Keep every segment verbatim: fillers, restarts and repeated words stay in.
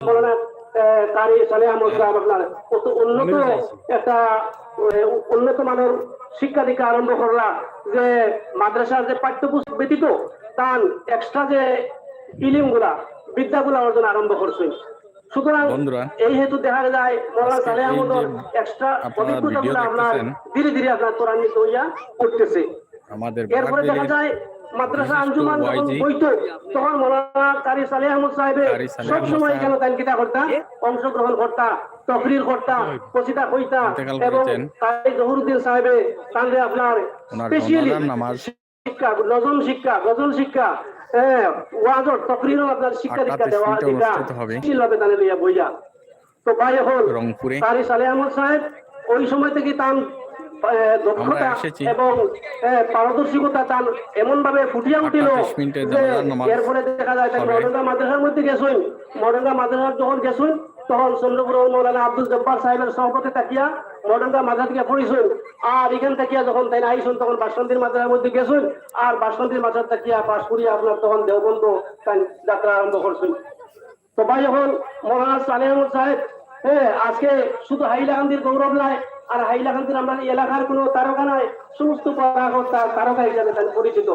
মৌলানা, আহ, কারি সালেহ আহমদ সাহেব আপনার কত উন্নত একটা, আহ, উন্নত মানের শিক্ষা দীক্ষা আরম্ভ করলা, যে মাদ্রাসার যে পাঠ্যপুস্তক ব্যতীত তান এক্সট্রা যে ইলিমগুলা, বিদ্যাগুলা অর্জন আরম্ভ করছইন। সুতরাং বন্ধুরা, এই হেতু দেখা যায় মৌলানা আজকে সালেহ এই আহমদর যে এক্সট্রা আপনারা অভিজ্ঞতাগুলো ভিডিও আপনার দেখতেছেন, ধীরে ধীরে আপনার ত্বরান্বিত হইয়া উঠতেছে। আমাদের এরপরে বরাক দেখা ভ্যালির যায় মাদ্রাসা বিশিষ্ট আঞ্জুমান যখন ওয়াইজি বইতো, তখন মৌলানা কারি সালেহ আহমদ সাহেবে কারি সালেহ আহমদ সবসময় সাহেব এখানে তান কিতা করতা, অংশগ্রহণ করতা, তকরির করতা, কসিদা কইতা, ইন্তেকাল এবং করেছেন। কারি জহুরুদ্দিন সাহেবে তানরে আপনার ওনার স্পেশালি রমাদান নামাজ শিক্ষা, নজম শিক্ষা, গজল শিক্ষা, হ্যাঁ, ওয়াজর তকরিরও আপনার শিক্ষা দীক্ষা আটটা তেইশ দেওয়া, মিনিটে দিতা, অনুষ্ঠিত হবে। স্পেশালভাবে তানে লইয়া বইয়া। তো ভাই, এখন রংপুরে। কারি সালেহ আহমদ সাহেব ওই সময় থেকে তান, আহ, দক্ষতা আমরা এসেছি। এবং, আহ, পারদর্শিকতা তান এমন ভাবে ফুটিয়া উঠিল আটটা তেইশ মিনিটে যে জানাজার নামাজ এরপরে দেখা যায় তাই হবে। মডেলটা মাদ্রাসার মধ্যে গেছইন, মডেলটা মাদ্রাসা যখন গেছইন, তখন চন্দ্রপুর মৌলানা আব্দুল জব্বার সাহেবের সহবতে থাকিয়া মডেলটা মাদ্রাসা থেকে পড়িছইন। আর এখান থাকিয়া যখন তাই আইছইন, তখন বাসন্তীর মাদ্রাসার মধ্যে গেছইন, আর বাসন্তীর মাদ্রাসা থাকিয়া পাশ করিয়া আপনার তখন দেওবন্দ তাই যাত্রা আরম্ভ করছইন। তো ভাই, এখন মৌলানা সালেহ আহমদ সাহেব, হ্যাঁ, আজকে শুধু হাইলাকান্দির গৌরব নাই, আর হাইলাকান্দির আমরা এই এলাকার কোনো তারকা নাই, সমস্ত পাড়া তার তারকা হিসাবে তাই পরিচিত।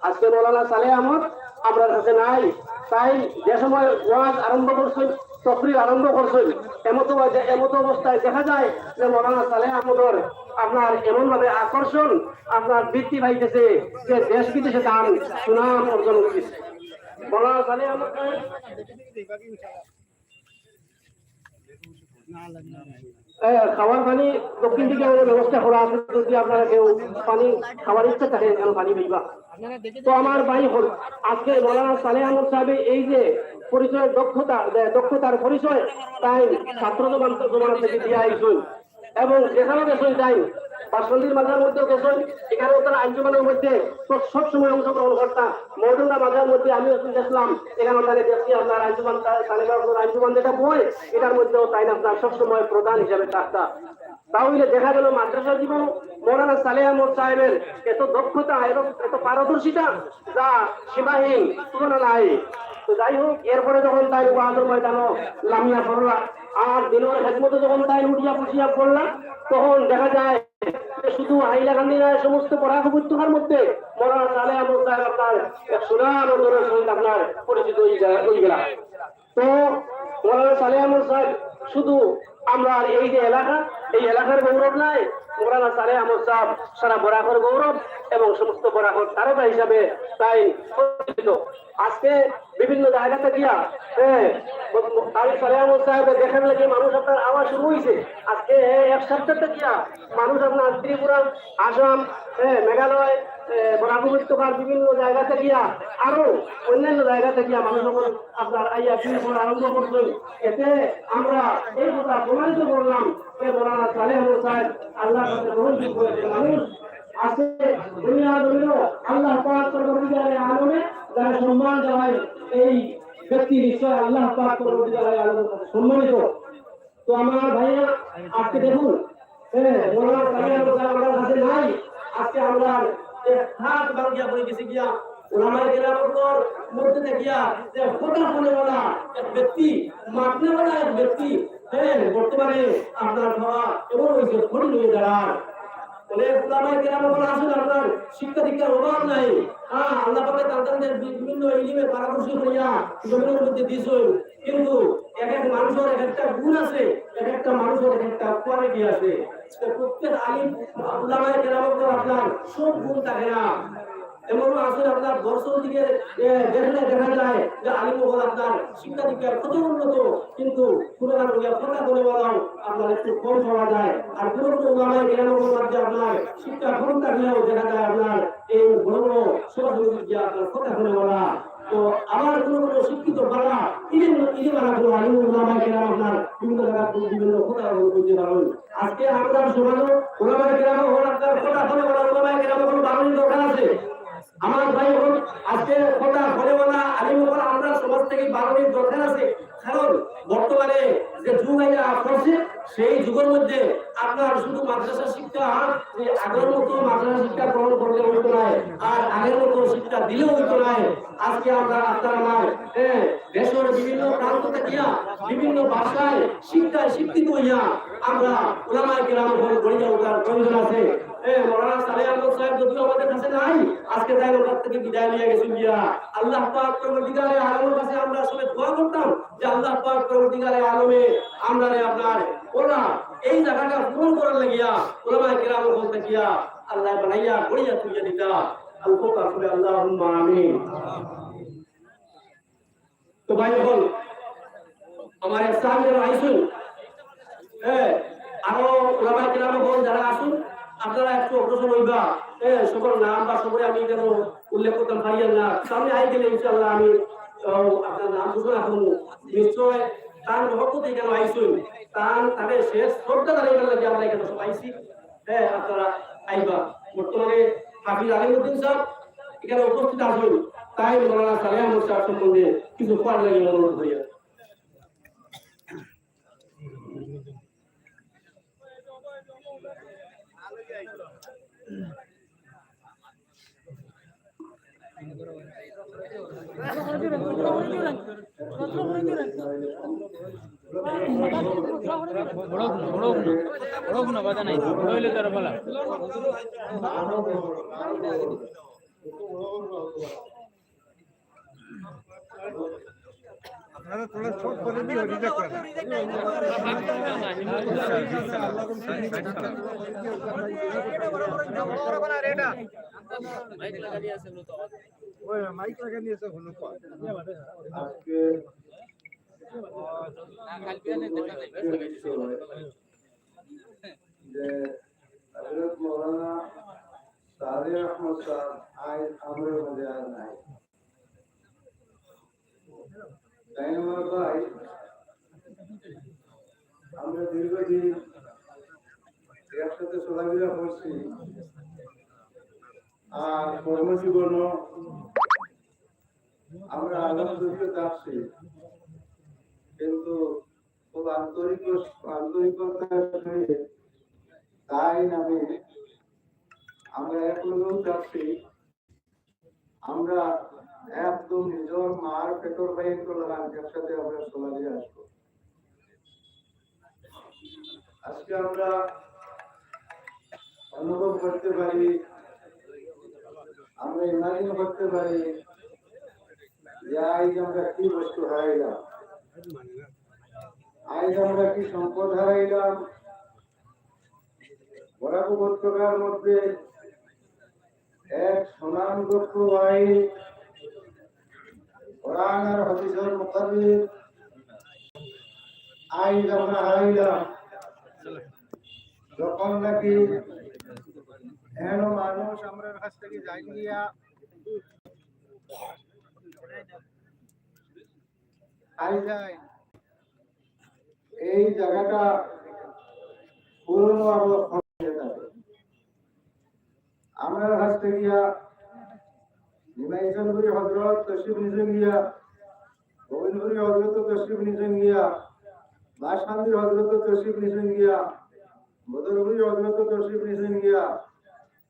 আজকে মৌলানা সালেহ আহমদ আমরার কাছে নাই, তাই যে সময় ওয়াজ আরম্ভ করছইন, তকরির আরম্ভ করছইন, এমতো, এমতো অবস্থায় দেখা যায় যে মৌলানা সালেহ আহমদর আপনার এমনভাবে আকর্ষণ আপনার বৃদ্ধি পাইতেছে যে দেশ বিদেশে তার সুনাম অর্জন করতেছে। মৌলানা সালেহ আহমদ সাহেব, এ, খাওয়ার পানি দক্ষিণ দিকে আমাদের ব্যবস্থা করা আছে, যদি আপনারা কেউ পানি খাওয়ার ইচ্ছা থাকে, এখানে পানি পাইবা। তো আমার ভাই হল, আজকে মৌলানা সালেহ আহমদ সাহেব এই যে পরিচয়, দক্ষতা, যে দক্ষতার পরিচয়, তাই ছাত্র জমান-, জমানা থেকে দিয়ে আইসুন এবং যেখানে গেছইন তাই বাসন্তীর মাদ্রাসার মধ্যে গেছইন, এখানে তারা আঞ্জুমানের মধ্যে তো সবসময় অংশগ্রহণ করতাম। মৌলানা মাদ্রাসার মধ্যে আমি যখন গেছিলাম, এখানে তাহলে দেখছি আপনার আঞ্জুমান তা-, তালেবান আঞ্জুমান যেটা বই, এটার মধ্যেও তাই না আপনার সবসময় প্রধান হিসাবে থাকতা। তাহলে দেখা গেল মাদ্রাসা জীবন মৌলানা সালেহ আহমদ সাহেবের এত দক্ষতা এবং এত পারদর্শিতা, যা সীমাহীন, তুলনা নাই। তো যাই হোক, এরপরে যখন তাই ওয়াজের ময়দানো লামিয়া পড়লা, আর দিনের খেদমতে যখন তাই উঠিয়া বসিয়া পড়লা, তখন দেখা যায় যে শুধু হাইলাকান্দি নয়, সমস্ত বরাক উপত্যকার মধ্যে মৌলানা সালেহ আহমদ সাহেব আপনার এক সুনাম অর্জনের সহিত আপনার পরিচিত হয়ে গেলা। তো মৌলানা সালেহ আহমদ সাহেব শুধু আমরা এই যে এলাকা, এই এলাকার গৌরব নাই, মৌলানা সালেহ আহমদ সাহেব সারা বরাকর গৌরব এবং সমস্ত বরাকর তারকা হিসাবে তাই পরিচিত। আজকে বিভিন্ন জায়গা থেকে গিয়া, হ্যাঁ, কারি সালেহ আহমদ সাহেব দেখার লাগি মানুষ আপনার আওয়া শুরু হয়েছে। আজকে এক সপ্তাহ থেকে গিয়া মানুষ আপনার ত্রিপুরা, আসাম, হ্যাঁ, মেঘালয়, এ, বরাক উপত্যকার বিভিন্ন জায়গা থেকে গিয়া, আরো অন্যান্য জায়গা থেকে গিয়া মানুষ যখন আপনার আইয়া ভিড় করা আরম্ভ করছেন, এতে আমরা এই কথা প্রমাণিত করলাম যে মৌলানা সালেহ আহমদ সাহেব আল্লাহর কাছে গ্রহণযোগ্য একজন মানুষ। আজকে দুনিয়া জমিনও আল্লাহ পাক পরবর্তীকালে আলমে যারা সম্মান জানায়, এই ব্যক্তি নিশ্চয় আল্লাহ পাক পরবর্তীকালে আলমের কাছে সম্মানিত। তো আমার ভাইয়া, আজকে দেখুন, হ্যাঁ, মৌলানা সালেহ আহমদ সাহেব আমার কাছে নাই। আজকে আমরা এক হাত ভাঙ্গিয়া পড়ে গেছি গিয়া, ওলামায়ে কেরামর মধ্যে থাকিয়া যে কথা বলেওয়ালা এক ব্যক্তি, মাতনেওয়ালা এক ব্যক্তি, হ্যাঁ, বর্তমানে আপনার হওয়া এমন হয়েছে কঠিন হয়ে দাঁড়ার। অনেক ওলামায়ে কেরাম এখন আছেন, আপনার শিক্ষা দীক্ষার অভাব নাই। হ্যাঁ, আল্লাহ পাকে তাদের বিভিন্ন ইলিমে পারদর্শী হইয়া জমিনের মধ্যে দিয়েছেন। কিন্তু এক এক মানুষের এক একটা গুণ আছে, এক একটা মানুষের এক একটা কোয়ালিটি আছে। তো প্রত্যেক আলিম, উলামায়ে কেরামর আপনার সব গুণ থাকে না। এমনও আছে আপনার দর্শন দিকে, এ, দেখলে দেখা যায় যে আলিম হল আপনার শিক্ষা দীক্ষায় কত উন্নত, কিন্তু কোরআন লইয়া কথা বলেওয়ালাও আপনার একটু কম পাওয়া যায়। আর কোনো কোনো উলামায়ে কেরামর মধ্যে আপনার শিক্ষা কম থাকলেও দেখা যায় আপনার এই বড় বড় সভাপতি গিয়া আপনার কথা বলেওয়ালা। তো আবার কোনো কোনো শিক্ষিত বালা, ইলিম, ইলিম আলা কোনো আলিম উলামায়ে কেরাম আপনার বিভিন্ন জায়গা বিভিন্ন কথা বলতে পারেন। আজকে আমরা সমাজে উলামায়ে কেরাম হল আপনার কথা বলেওয়ালা উলামায়ে কেরাম হল বারো দরকার আছে। আমার ভাই বোন, আজকে কথা বলেওয়ালা আলিম হল আমরা সমাজ থেকে বারো দরকার আছে। কারণ বর্তমানে যে যুগ করছে, সেই যুগের মধ্যে আপনার শুধু মাদ্রাসা শিক্ষা, যে আগের মতো মাদ্রাসা শিক্ষা গ্রহণ করলে হইতো না, আর আগের মতো শিক্ষা দিলে হইতো না। আজকে আমরা আপনার আমার, হ্যাঁ, দেশের বিভিন্ন প্রান্ত থাকিয়া বিভিন্ন ভাষায় শিক্ষায় শিক্ষিত হইয়া আমরা উলামায়ে কেরাম হল গড়িয়া উঠার প্রয়োজন আছে। হ্যাঁ, মৌলানা সালেহ আহমদ সাহেব যদিও আমাদের কাছে নাই, আজকে তাই ওনার থেকে বিদায় নিয়ে গেছেন গিয়া। আল্লাহ পাক পরবর্তীকালে আলমের কাছে আমরা সবাই দোয়া করতাম যে আল্লাহ পাক পরবর্তীকালে আলমে আমরারে আপনার ওরা এই জায়গাটা পূরণ করার লাগিয়া ওলামায়ে কেরাম বলতে গিয়া আল্লাহ বানাইয়া গড়িয়া তুলিয়া দিতা। আল্লাহ পাক বলে, আল্লাহুম্মা আমিন। তো ভাই বল, আমার এক সাহেব যেন আইসুন, হ্যাঁ, আরো ওলামায়ে কেরাম বল যারা আসুন, আপনারা একটু অগ্রসর হইবা। হ্যাঁ, সবার নাম বা সবরে আমি যেন উল্লেখ করতাম পারি না। সামনে আই গেলে ইনশাআল্লাহ আমি, আহ, আপনার নাম ঘোষণা করবো। নিশ্চয় তার মহব্বতে এখানে আইসুন, তার তাদের শেষ শ্রদ্ধা জানাইবার লাগি আমরা এখানে সব আইছি। হ্যাঁ, আপনারা আইবা। বর্তমানে হাফিজ আলিমউদ্দিন সাহেব এখানে উপস্থিত আছেন, তাই মৌলানা সালেহ আহমদ সাহেব সম্বন্ধে কিছু পড়ার লাগি অনুরোধ করিয়া। বড় কোনো, বড় কোনো, বড় কোনো কথা নাই, বড় হইলে তো আরো ভালো। আপনারা থোড়া ছোট করে দিয়ে রিজেক্ট করেন। ওই মাইক লাগানি আছে, হলো কয়? আজকে যে হযরত মাওলানা সালেহ আহমদ সাহেব আইজ আমরার মাঝে আর নাই। তাই আমার ভাই, আমরা দীর্ঘদিন একসাথে চলাফেরা করছি, আর কর্মজীবনও আমরা আলাদা যদিও থাকছি, কিন্তু খুব আন্তরিক, আন্তরিকতার সহিত তাই নামে আমরা একলগেও থাকছি। আমরা একদম নিজর মার পেটর ভাইর লাখান একসাথে আমরা চলাফেরা আসবো। আজকে আমরা অনুভব করতে পারি, আমরা ইমাজিন করতে পারি যে আইজ আমরা কি বস্তু হারাইলাম, আইজ আমরা কি সম্পদ হারাইলাম। বরাক উপত্যকার মধ্যে এক সুনামধন্য আলিম, কোরআন আর হাদিসের মুতাবিক আইজ আমরা হারাইলাম। যখন নাকি এন মানুষ আমরার কাছ থেকে যাই গিয়া, আই যায়, এই জায়গাটা পুরনো আরো হয়ে যাবে। আমরার কাছ থেকে গিয়া নিমাইশানপুরি হজরত তশরিফ নিছইন গিয়া, গোবিন্দপুরি হজরত তশরিফ নিছইন গিয়া, বাসকান্দির হজরত তশরিফ নিছইন গিয়া, বদরপুরি হজরত তশরিফ নিছইন গিয়া,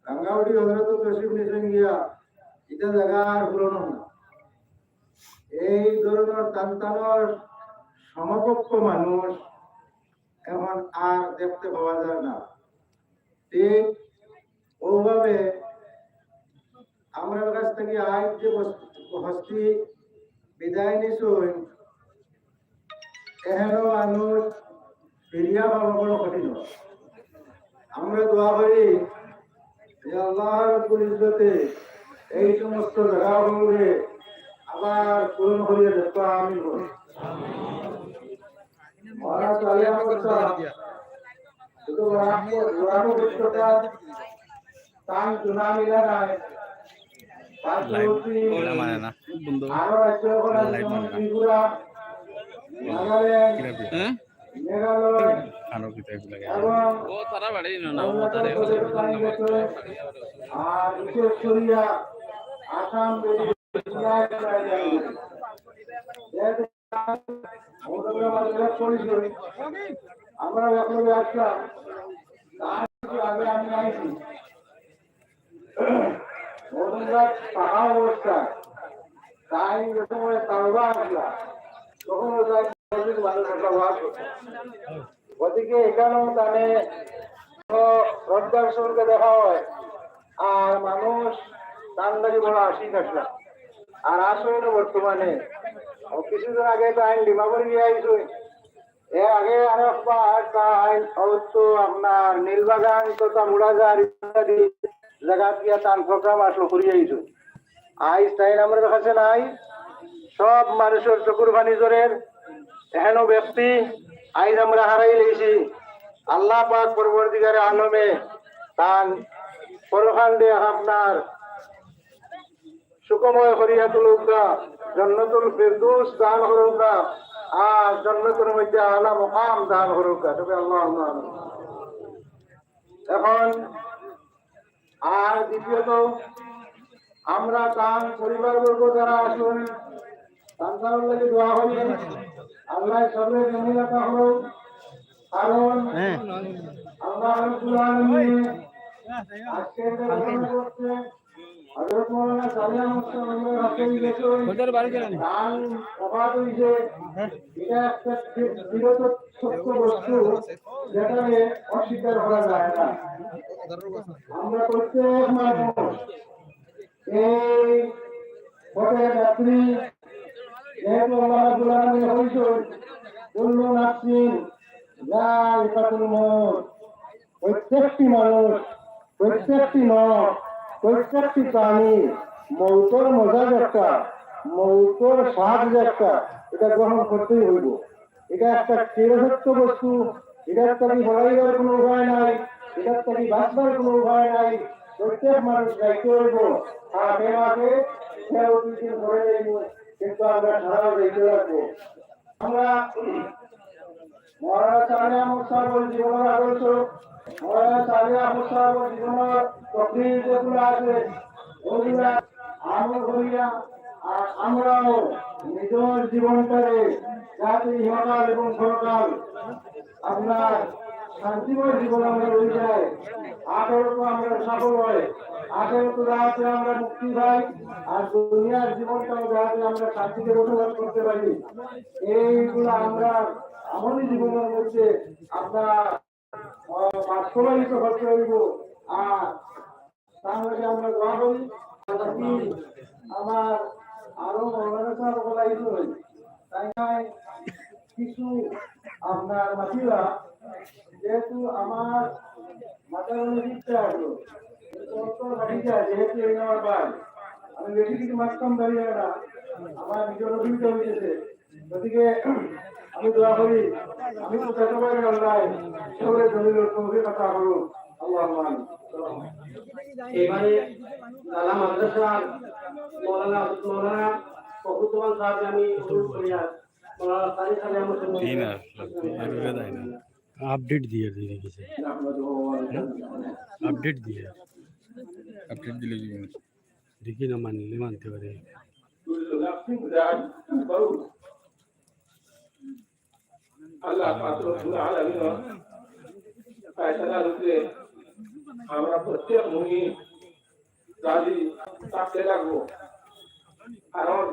রাঙ্গাউড়ি হজরত তশরিফ নিছইন গিয়া, ইটা জায়গা আর পুরনো না। এই ধরনের তান তানর সমকক্ষ মানুষ এখন আর দেখতে পাওয়া যায় না। ঠিক ওভাবে আমরার কাছ থেকে আইজ যে বস-, হস্তি বিদায় নিছইন, এহেন মানুষ ফিরিয়া পাওয়া বড় কঠিন। আমরা দোয়া করি যে আল্লাহ রাব্বুল ইজ্জতে এই সমস্ত জায়গাগুলোরে আবার পূরণ করিয়া দেন। আমিন বলুন। মহারাজ আলী আহমদ শাহ, শুধু রামপুর, রামপুর উচ্চতা, তাই সুনাম এলাকায় পার্শ্ববর্তী ওরা মানে না। আরো রাজ্য, লাইট মানে না। ত্রিপুরা, নাগাল্যান্ড, হ্যাঁ? মেঘালয়, আরো কি টাইপ লাগে? এবং ও তারা বাড়ি না, না, ও তারা অরুণাচল প্রদেশ, আর বিশেষ করিয়া আসাম, আমরা একলগে আসলাম, তার একটু আগে আমি আইছি। ওনারা থাকা অবস্থা, তাই যে সময় তাওবা আসলা, তখন ওটা মানুষ একটা ওয়াজ করছে। গতিকে এখানেও তাহলে তো শ্রদ্ধার সঙ্গে দেখা হয়, আর মানুষ তার লাগি বড় আশিক আসলা। আর আসলে বর্তমানে ও কিছুদিন আগে তো আইন ডিমাপুর গিয়া আইসই, এর আগে আরেকবার তাই অবশ্য আপনার নীলবাগান তথা মুড়াঝাড় ইত্যাদি জায়গা গিয়া তার প্রোগ্রাম আসলো করিয়া আইসই। আইজ তাইন আমরার কাছে নাই, সব মানুষর চকুর পানি ঝরের, এহেন ব্যক্তি আইজ আমরা হারাই লইছি। আল্লাহ পাক পরবর্তীকারে আলমে তান পরকালরে আপনার সুখময় করিয়া তুলুকা, জন্নতুল ফেরদৌস দান করুকা, আর জন্নতের মধ্যে আলা মকাম দান করুকা। তবে আল্লাহ আমিন। এখন আর দ্বিতীয়ত আমরা তার পরিবারবর্গ যারা আছেন, তাদের লাগি দোয়া করি, আল্লাহ সবরে জমিন রাখা হোক। কারণ আল্লাহ রাব্বুল আলামিন আজকে যে ঘটনা ঘটছে, হযরত মাওলানা সালেহ আহমদ সাহেব আমরা রাখতে গেছেন, তার অবাধ হইছে। এটা একটা চির-, চিরসত্য বস্তু, যেটাকে অস্বীকার করা যায় না। আমরা প্রত্যেক মানুষ এই পথের যাত্রী, যেহেতু আল্লাহ রাব্বুল আলামিন বলছেন, "কুল্লু নাফসিন যায়িকাতুল মউত", প্রত্যেকটি মানুষ, প্রত্যেকটি নর, প্রত্যেকটি প্রাণী মৌতর মজা যেটা, মৌতর স্বাদ যেটা, এটা গ্রহণ করতেই হইব। এটা একটা চিরসত্য বস্তু, এটার থাকি বাঁচার কোনো উপায় নাই, এটার থাকি বাঁচবার কোনো উপায় নাই। প্রত্যেক মানুষ যাইতে হইব, আর বেমাকে সে অতীতে মরে যাইব, কিন্তু আমরা সারা যাইতে লাগবো। আমরা মাওলানা সালেহ আহমদ সাহেবের জীবনের আদর্শ, মাওলানা সালেহ আহমদ সাহেবের জীবনের তকরির যেগুলো আছে, ওগুলা আমল করিয়া, আর আমরাও নিজের জীবনটাকে যাতে ইহকাল এবং পরকাল আপনার শান্তিময় জীবন আমরা হয়ে যায়, আখেরাতে আমরা সফল হয়, আখেরাতে যাতে আমরা মুক্তি পাই, আর দুনিয়ার জীবনটাও যাতে আমরা শান্তিতে বসবাস করতে পারি। এইগুলো আমরা আমলি জীবনের মধ্যে আপনার, আহ, বাস্তবায়িত করতে হইব। আর তার লাগি আমরা দোয়া করি। আর আমি আমার আরো মৌলানা সাহেব বলাইতে হই, তাই নাই কিছু আপনার মাতিবা, যেহেতু আমার মাথার মধ্যে দিকটা আসলো, অন্তর মাটিটা যেহেতু এই আমার ভাই, আমি বেশি কিছু মাততাম পারি না, আমার নিজের অসুবিধা হইতেছে। গতিকে আমি দোয়া করি, আমি তো যতবার আল্লাহ সবরে জমিনের তৌফিক আতা করুন। আল্লাহুম্মা আমিন। এবারে দালা মাদ্রাসার মৌলানা, মৌলানা ফখরুজ্জামান সাহেবকে আমি অনুরোধ করি, আর মৌলানা সানি সাহেব আমার সঙ্গে জি না, এভাবে দেয় না। আপডেট দিয়ে দিয়ে রেখেছে। আপডেট দিয়ে। আপডেট দিলে কি হবে? দেখি না মানলে মানতে পারে। আল্লাহ পাক রব্বুল আলামিন ফয়সালা রূপে আমরা প্রত্যেক মুমিন রাজি থাকতে লাগবো। কারণ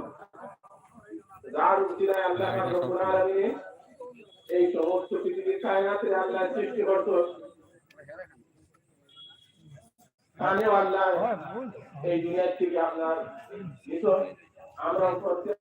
যার উসিলায় আল্লাহ পাক রব্বুল আলামিন এই সমস্ত পৃথিবীর কায়নাতে আল্লাহ সৃষ্টি করত। তাহলে আল্লাহ এই দুনিয়া থেকে আপনার নিত। আমরা প্রত্যেক